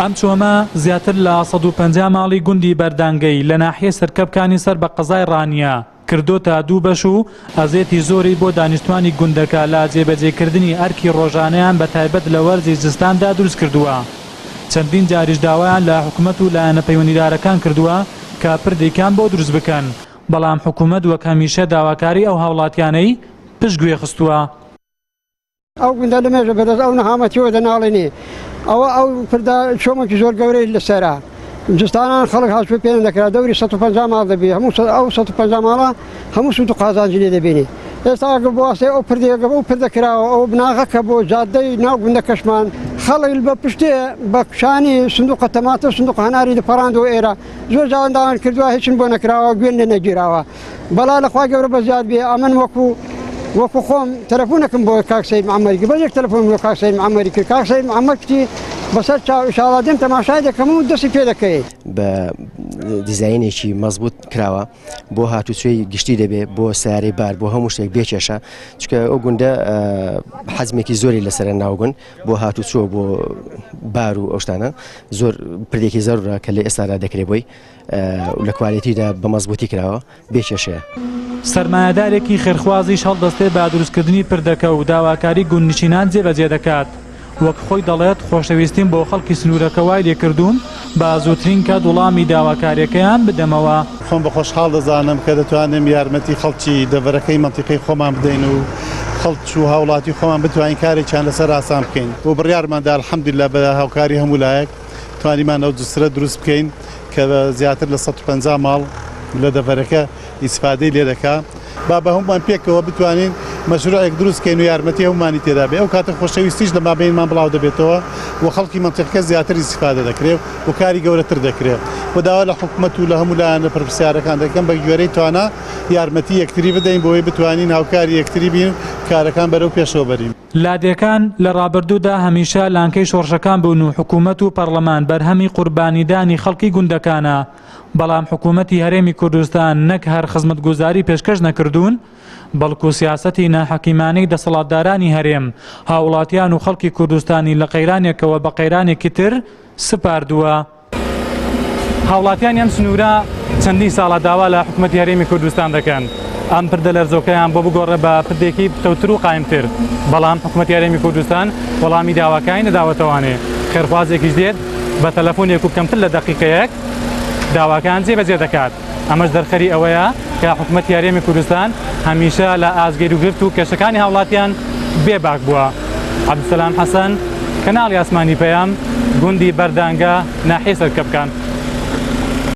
ئەم چۆمە زیاتر لە 150 ماڵی گوندی بەردانگەی لە ناحیەی سەرکەپکانی سەر بە قەزای ڕانیە کردۆتە دوو بەش و ئەزێتی زۆری بۆ دانیشتوانی گوندەکە لە جێبەجێکردنی ئەرکی ڕۆژانەیان بە تایبەت لە وەرزی زستاندا دروستکردووە. چەندین جاریش داوایان لە حکومەت و لایەنە پەیوەندیدارەکان کردووە کە پردێکیان بۆ دروست بکەن، بەڵام حکومەت وەک هەمیشە داواکاری ئەو هاوڵاتیانەی پشتگوێ خستووە. ئەو گوندە لەمێژە بەدەست ئەو نەهامەتیەوە دەناڵێنێ. ئەوە ئەو پردە چۆمێکی زۆر گەورەی لەسەرە. زستانان خەڵک هاتوچۆی پێ نەدەکرا، دەوری 150 ماڵ دەبی، هەموو ئەو 150 ماڵە هەموو سوود و قازانجی لێ دەبینی. ئێستا ئەگەر بۆ واسطەی ئەو پردەیە گەر ئەو پردە کراوە، ئەو بناغەکە بۆ جادەی ناو گوندەکەشمان، خەڵک بە پشتێ بە شانی سندوقە تەماتە و سندوقە هەناری دەپەڕاندەوە ئێرە. زۆر جاران داوایان کردووە هیچن بۆ نەکراوە، گوێن لێ نەگیراوە. بەڵا لە خوای گەورە بەزیاد بێ ئەمن وەکو وەکو خۆم تەلەفۆنێکم بۆ کاک سەید معەمەری کرد بەس یەک تەلەفۆنم بۆ کاک سەید معەمەری کرد کاک سەید معەمەر کوتی بەسەر چاو ئیشاڵا دێم تەماشای دەکەم و دەستی پێ دەکەی. بە دیزاینێکی مەزبوط کراوە بۆ هاتوچۆی گشتی دەبێ بۆ سیارەی بار بۆ هەموو شتێک بێ کێشە چکە ئەو گوندە حەزمێکی زۆری لەسەر ناوگوند بۆ هاتوچۆ بۆ بار و ئەو شتانە زۆر پردێکی زەرورە کە لە ئێستادا دەکرێ بۆی لە کوالێتیدا بە مەزبوتی کراوە بێ کێشەیە. سەرمایەدارێکی خێرخوازیش هەڵدەستێ بە دروستکردنی پردەکە و داواکاری گوندنشینان جێبەجێ دەکات. وەک خۆی دەڵێت خۆشەویستیم بۆ خەڵکی سنوورەکە وای لێکردووم بە زووترین کات وڵامی داواکاریەکەیان بدەمەوە. خۆم بە خۆشحاڵ دەزانم کە دەتوانم یارمەتی خەڵکی دەڤەرەکەی مەنتیقەی خۆمان بدەین و خەڵک و هاوڵاتی خۆمان بتوانین کارێکیان لەسەر ئاسان بکەین و بڕیارماندا الحمدللە بە هاوکاری هەموو لایەک توانیمان ئەو جسرە دروست بکەین کە زیاتر لە 150 ماڵ لە دەڤەرەکە ئیسفادەی لێ دەکا. با بە هەموومان پێکەوە بتوانین مەشروعێک دروست کەین و یارمەتی هەموومانی تێدا بێ. ئەو کاتە خۆشەویستیش لە مابەینمان بڵاو دەبێتەوە و خەڵکی مەنتیقەکە زیاتر ئیستیفادە دەکرێ و کاری گەورەتر دەکرێ. و داوا لە حکومەت و لە هەموو لایەنە پەرپرسیارەکان دەکەم بە گوێرەی توانا یارمەتی یەکتری بدەین بۆ ئەوەی بتوانین هاوکاری یەکتری بین و کارەکان بەرەو پێشەوە بەرین. لادێکان لە ڕابردوودا هەمیشە لانکەی شۆڕشەکان بوون و حکوومەت و پەڕلەمان بەرهەمی قوربانیدانی خەڵکی گوندەکانە، بەڵام حکوومەتی هەرێمی کوردستان نەک هەر خزمەتگوزاری پێشکەش نەکردوون، بەڵکو سیاسەتی ناحەکیمانەی دەسەڵاتدارانی هەرێم هاوڵاتیان و خەڵکی کوردستانی لە قەیرانێکەوە بە قەیرانێکی تر سپاردووە. هاوڵاتیانی ئەم سنوورە چەندین ساڵە داوا لە حکومەتی هەرێمی کوردستان دەکەن ئەم پردە لەرزۆکەیان بۆ بگۆڕێ بە پردێکی پتەوتر و قایمتر، بەڵام حکومەتی هەرێمی کوردستان وەڵامی داواکانی نەداوەتەوانێ، خێرخوازێکیش دێت بە تەلەفۆنێک و کەمتر لە دەقیقەیەک داواکان جێبەجێ دەکات، ئەمەش دەرخەری ئەوەیە کە حکومەتی هەرێمی کوردستان هەمیشە لە ئاست گیروگرفت و کێشەکانی هاوڵاتیان بێ باک بووە. عەبدولسەلام حەسەن، کەناڵی ئاسمانی پەیام، گوندی بەردانگە، ناحیەی سەرکەپکان.